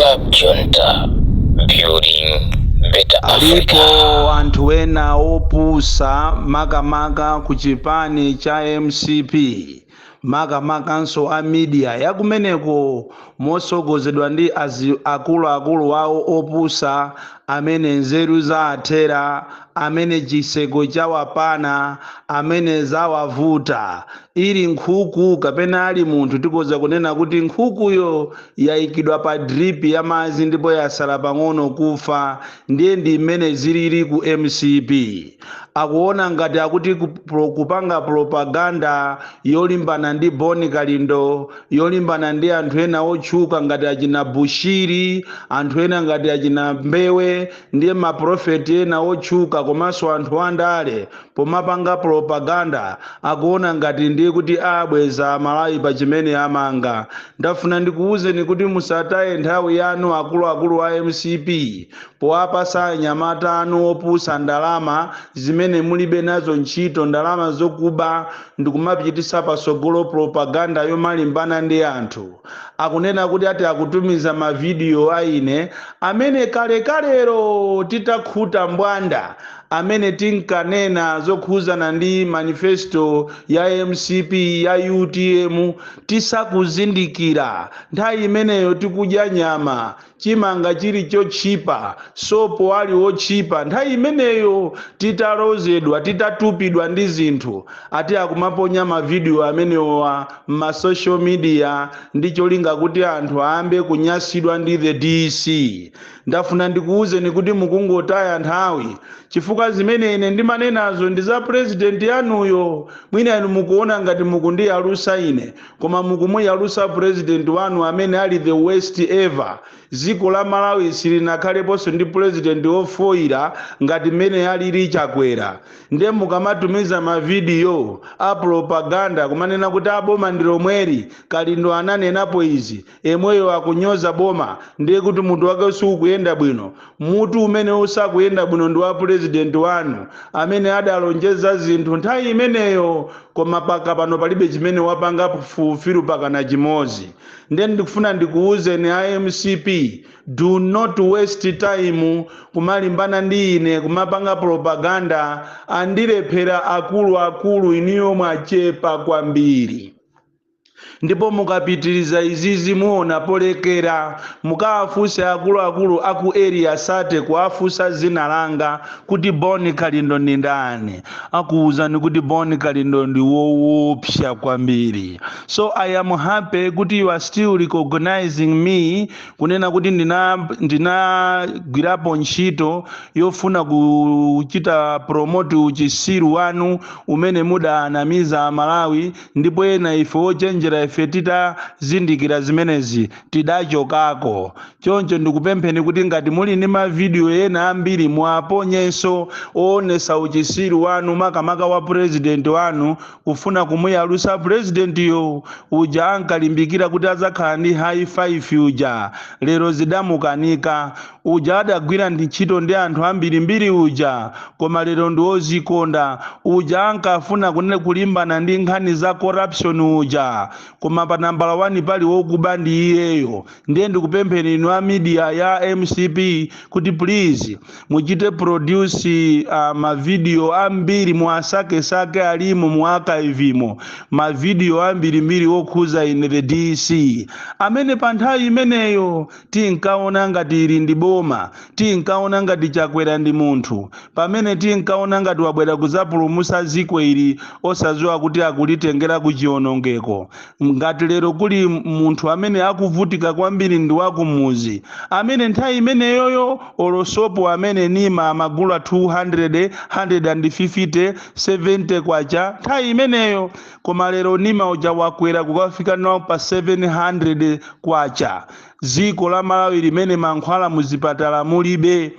Club Junta, building better Alipo Africa. anthu ena opusa, makamaka ku chipani cha MCP, makamakanso a media yakumeneko, mosogozedwa ndi akuluakulu awo opusa amene nzeru zaathera, amene chiseko chawapana, amene zawavuta. Ili nkhuku kapena ali munthu, tikoza kunena kuti nkhukuyo yayikidwa pa drip ya madzi ndipo yasala pang'ono kufa. Ndiye ndi mmene zilili ku MCP. Akuona ngati akuti kupanga propaganda yolimbana ndi Boni Kalindo, yolimbana ndi anthu ena otchuka ngati achina Bushiri, anthu ena ngati achina Mbewe, ndiye maprofeti ena otchuka, komanso anthu andale, pomapanga propaganda akuona ngati ndiye kuti abweza Malawi pa chimene amanga. Ndafuna ndikuwuzeni kuti musataye nthawi yanu, akuluakulu a MCP, powapasa anyamata anu opusa ndalama zimene mulibe nazo ntchito, ndalama zokuba, ndikumapitisa pasogolo propaganda yomalimbana ndi anthu. Akunena kuti ati akutumiza mavidiyo a ine amene kalekalero titakhuta mbwanda, amene tinkanena zokhuzana ndi manifesto ya MCP, ya UTM, tisakuzindikira. Nthawi imeneyo tikudya nyama, chimanga chili chotchipa, sopo ali wotchipa, nthawi imeneyo titalozedwa, titatupidwa ndi zinthu. Ati akumaponya mavidiyo amenewa m'ma social media ndi cholinga kuti anthu ayambe kunyasidwa ndi the DC. Ndafuna ndikuwuzeni kuti mukungotaya nthawi, chifukwa zimene ine ndimanenazo ndi za purezidenti yanuyo. Mwina inu mukuona ngati mukundiyalusa ine, koma mukumuyalusa purezidenti wanu amene ali the worst ever. Dziko la Malawi silinakhaleponso ndi purezidenti wofoyira ngati mmene alili Chakwera. Ndiye mukamatumiza mavidiyo a propaganda kumanena kuti aboma ndi lomweri, Kalindo ananenapo izi, emweyo akunyoza boma, ndiye kuti mutu wake sukuyenda bwino. Mutu umene usakuyenda bwino ndi wa purezidenti wanu amene adalonjeza zinthu nthawi imeneyo, koma paka pano palibe chimene wapanga fulfill pakana chimodzi. Ndiye ndikufuna ndikuwuzeni a MCP, do not waste time kumalimbana ndi ine, kumapanga propaganda. Andilephera akuluakulu, iniyo mwachepa kwambiri, ndipo mukapitiriza izizi muona polekera. Mukawafunse akuluakulu aku Area 30, kuwafunsa zina langa kuti Boni Kalindo ndi ndani, akuwuzani kuti Boni Kalindo ndi woopsa kwambiri. So I am happy kuti you are still recognizing me, kunena kuti ndinagwirapo ntchito yofuna kuchita promote uchisiru wanu umene mudanamiza Amalawi, ndipo ena ife ochenjera, ife titazindikira zimenezi tidachokako. Choncho ndikupempheni kuti ngati muli ndi mavidiyo ena ambiri, muaponyenso oonesa uchisiru wanu, makamaka wa purezidenti wanu, kufuna kumuyalusa purezidentiyo uja ankalimbikira kuti azakhala ndi high five uja, lero zidamukanika. Uja adagwira ntchito ndi anthu ambirimbiri uja, koma lero ndi wozikonda. Uja ankafuna kunene kulimbana ndi nkhani za corruption uja, koma pa nambala 1 pali wokuba ndi iyeyo. Ndiye ndikupempheni inu a media ya MCP kuti please muchite produce mavidiyo ambiri, muasakesake, alimo mu archive mo mavidiyo ambirimbiri okhuza ine the DC, amene pa nthawi imeneyo tinkaona ngati ili ndi boma, tinkaona ngati Chakwera ndi munthu, pamene tinkaona ngati wabwera kuzapulumusa dziko ili, osadziwa kuti akulitengera ku chiwonongeko. Ngati lero kuli munthu amene akuvutika kwambiri ndi wakumuzi, amene nthawi imeneyoyo olosopo amene nima amagula 200, 150, 70 kwacha nthawi imeneyo, koma lero nima uja wakwera kukafika nawo pa 700 kwacha. Dziko la Malawi limene mankhwala muzipatala mulibe.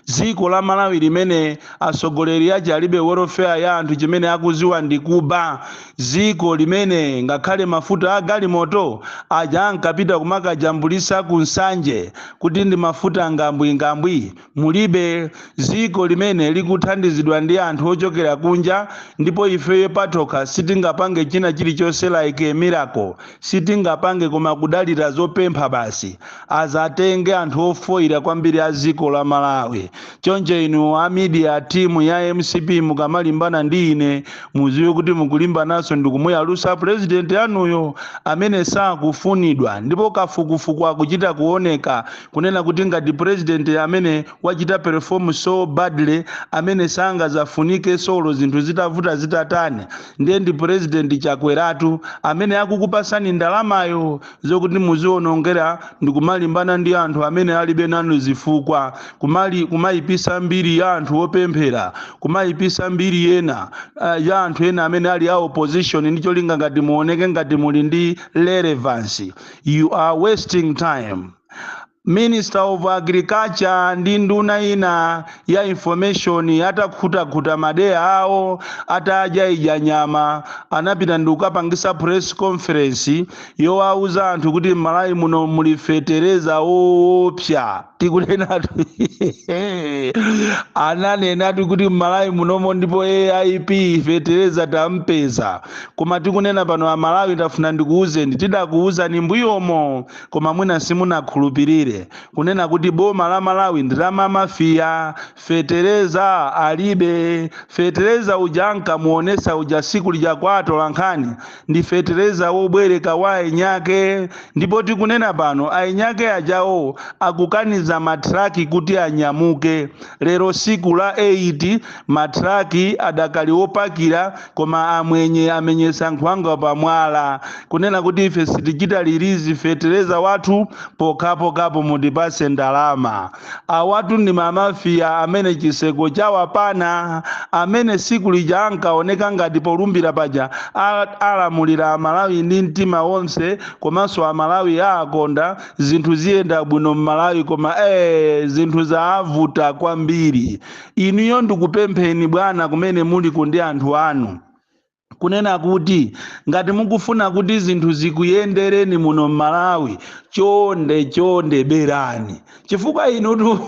Dziko la Malawi limene atsogoleri ache alibe welfare ya anthu, chimene akuziwa ndi kuba. Dziko limene ngakhale mafuta a galimoto aja ankapita kumakajambulisa ku Nsanje kuti ndi mafuta ngambwingambwi mulibe. Dziko limene likuthandizidwa ndi anthu ochokera kunja, ndipo ifeyo patokha sitingapange china chilichonse, like a miracle sitingapange, koma kudalira zopempha basi. Azatenge anthu ofoira kwambiri a dziko la Malawi. Choncho inu a media team ya MCP, mukamalimbana ndi ine, muziwe kuti mukulimbananso ndikumuyalusa president anuyo amene sakufunidwa. Ndipo kafukufuku akuchita kuoneka kunena kuti ngati president amene wachita perform so badly, amene sangazafunike solo zinthu zitavuta zitatani, ndiye ndi President Chakweratu amene akukupasani ndalamayo zokuti muzionongera ndikumalimbana ndi anthu amene alibe nanu zifukwa, kumayipisa mbiri ya anthu opemphera, kumayipisa mbiri yena ya anthu ena amene ali a opposition, ndi cholinga ngati muoneke ngati muli ndi relevance. You are wasting time. Minister of Agriculture ndi nduna ina ya Information atakhutakhuta madeya awo, atadya idya nyama, anapita ndi kukapangisa press conference yowauza anthu kuti m'Malawi muno muli fetereza woopsa. Tikunenatu, ananenatu kuti m'Malawi munomo ndipo AIP fetereza tampeza. Koma tikunena pano, Amalawi, ndafuna ndikuwuzeni, tidakuwuzani mbuyomo koma mwina simunakhulupirire, kunena kuti boma la Malawi ndi la mamafiya. Fetereza alibe. Fetereza uja ankamuonesa uja siku lija kwa atolankhani ndi fetereza wobwereka wa ainyake. Ndipo tikunena pano, ainyake ajawo akukaniza matraki kuti anyamuke. Lero siku la 8, matraki adakali wopakira, koma amwenye amenyesa nkhwangwa pamwala kunena kuti ife sitichita release fetereza wathu pokhapokhapo mutipase ndalama. Awatu ndi mamafiya amene chiseko chawapana, amene siku lija ankaoneka ngati polumbira paja alamulira Amalawi ndi mtima wonse, komanso Amalawi aakonda, zinthu ziyenda bwino m'Malawi, koma zinthu zaavuta kwambiri. Inuyo ndikupempheni bwana, kumene muli kundi anthu anu, kunena kuti ngati mukufuna kuti zinthu zikuyendereni muno m'Malawi, chonde chonde berani, chifukwa inutu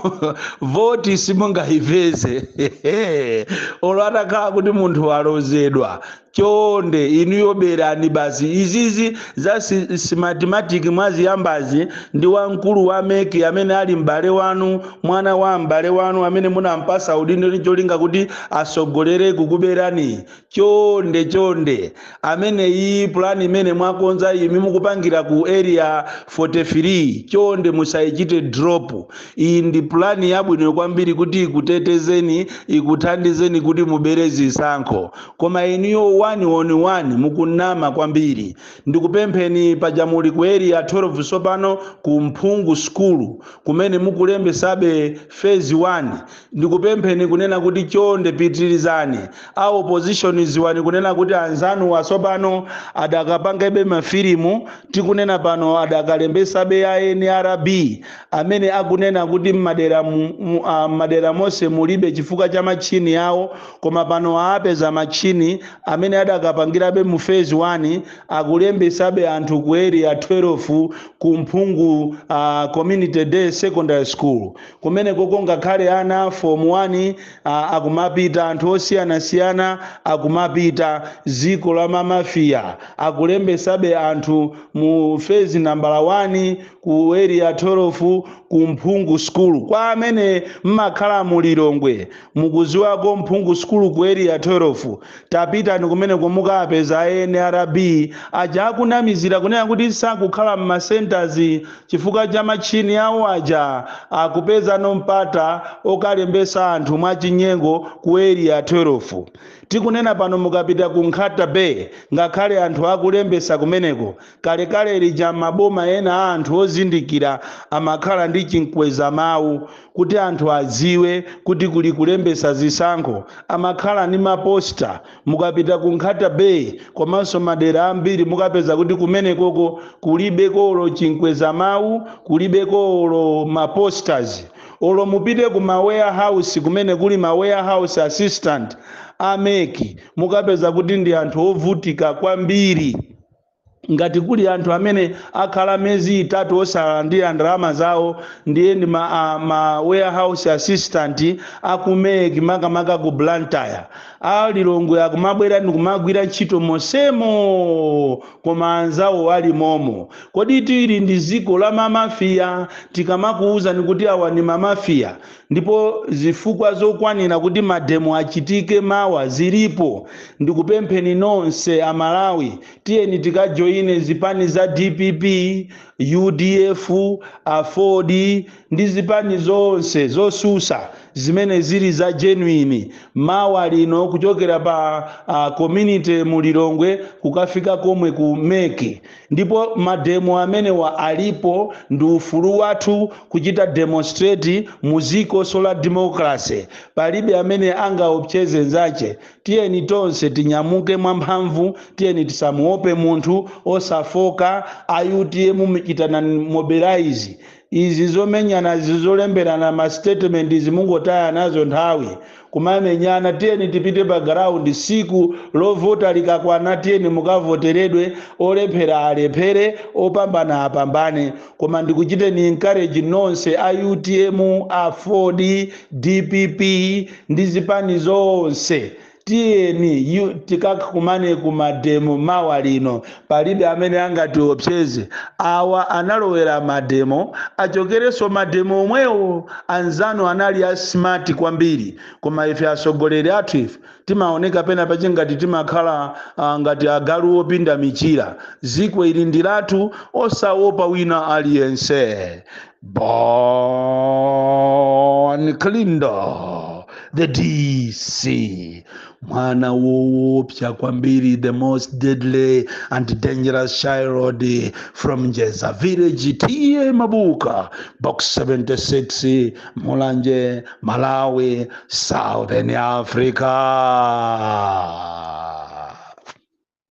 voti simungayipeze olo atakhala kuti munthu walozedwa. Chonde inuyo berani basi. Izizi za Smartmatic mwaziyambazi ndi wamkulu wa MEC amene ali m'bale wanu, mwana wa m'bale wanu amene munampasa udindo ndi cholinga kuti asogolere kukuberani. Chonde chonde, amene iyi pulani imene mwakonza imi mukupangira ku Area 43, chonde musayichite drop. Iyi ndi pulani yabwino kwambiri kuti ikutetezeni, ikuthandizeni kuti mubere zisankho, koma inuyo 1 on 1 mukunama kwambiri. Ndikupempheni, paja muli ku Area 12 sopano ku Mphungu School kumene mukulembesabe phase 1, ndikupempheni kunena kuti chonde pitirizani. A opposition, ziwani kunena kuti anzanu wasopano adakapangebe mafilimu. Tikunena pano adakalembesabe ya NRB amene akunena kuti m'madera monse mulibe chifukwa cha machini yawo, koma pano aapeza machini amene adakapangirabe mu phase 1, akulembesabe anthu ku Area 12 ku Mphungu Community Day Secondary School kumene koko ngakhale ana form 1 akumapita, anthu osiyanasiyana akumapita. Ziko la mamafiya, akulembesabe anthu mu phase nambala 1 ku Area 12 ku Mphungu School. Kwa amene mmakhala mu Lilongwe, mukuziwako Mphungu School ku Area 12, tapitani kumeneko mukapeza NRB aja akunamizira kunena kuti sakukhala mma centers chifukwa cha machini awo aja, akupeza mpata okalembesa anthu mwachinyengo ku Area 12. Tikunena pano, mukapita ku Nkhata Bay, ngakhale anthu akulembesa kumeneko. Kalekale lija maboma ena a anthu ozindikira amakhala ndi chinkweza mawu kuti anthu adziwe kuti kuli kulembesa zisankho, amakhala ndi ma poster. Mukapita ku Nkhata Bay komanso madera ambiri, mukapeza kuti kumenekoko kulibeko olo chinkweza mawu, kulibeko olo ma posters. Olo mupite ku ma warehouse kumene kuli ma warehouse assistant a MEC, mukapeza kuti ndi anthu ovutika kwambiri. Ngati kuli anthu amene akhala miyezi 3 osalandira ndalama zawo, ndiye ndi ma warehouse assistant aku MEC, makamaka ku Blantyre. A Lilongwe akumabwera ndikumagwira ntchito mosemo, koma anzawo ali momo. Kodi tili ndi ziko la mamafiya? Tikamakuwuzani kuti awa ndi mamafiya, ndipo zifukwa zokwanira kuti mademo achitike mawa zilipo. Ndikupempheni nonse Amalawi, tiyeni tikajoyine zipani za DPP, UDF, AFORD ndi zipani zonse zosusa zimene zili za genuine, mawa lino kuchokera pa community mu Lilongwe kukafika komwe ku MEC. Ndipo mademo amenewa alipo, ndi ufulu wathu kuchita demonstrate mu ziko la democracy. Palibe amene angaopseze nzache. Tiyeni tonse tinyamuke mwamphamvu, tiyeni tisamuope munthu, osafoka. A UTM, chitana mobilize. Izi zomenyana, izi zolemberana ma statement, izi mungotaya nazo nthawi kumamenyana. Tiyeni tipite pa ground. Siku lovota likakwana, tiyeni mukavoteredwe. Olephera alephere, opambana apambane. Koma ndikuchiteni encourage nonse a UTM, AFORD, DPP ndi zipani zonse, tiyeni tikakumane ku mademo mawa lino. Palibe amene angatiopseze. Awa analowera mademo, achokerenso mademo omwewo. Anzanu anali a smart kwambiri, koma ife atsogoleri athu, ife timaoneka pena pache ngati timakhala ngati agalu opinda michira. Ziko ili ndi lathu, osaopa wina aliyense. Bon Kalindo, the DC, mwana woopsa kwambiri, the most deadly and dangerous child from Njeza village, T/A Mabuka, Box 76, Mulanje, Malawi, Southern Africa.